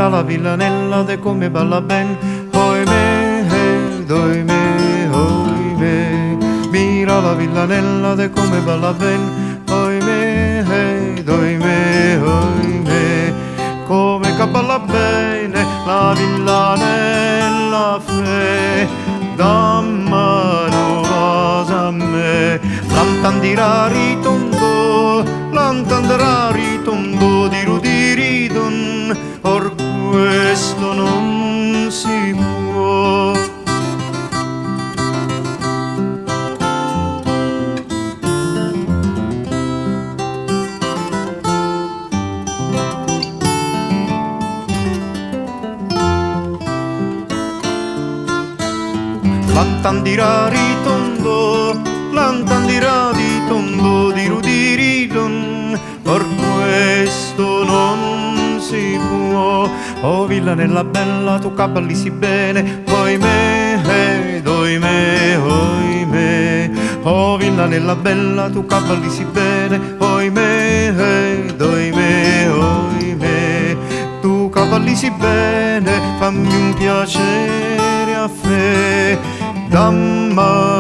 Mira la villanella de come balla ben, oimè, oimè, oimè. Mira la villanella de come balla ben, oimè, oimè, oimè. Come che balla bene la villanella fe, dammano vas a me. Lantandirari tondo, lantandirari tondo, dirudiridon, or questo non si può. Lantandirari tondo, lantandirari tondo, dirudiridon, or questo non si può. Oh villanella bella, tu cavalli sì bene, oimè, oimè, oimè. Oh villanella bella, tu cavalli sì bene, oimè, oimè, oimè. Tu cavalli sì bene, fammi un piacere a fe, damma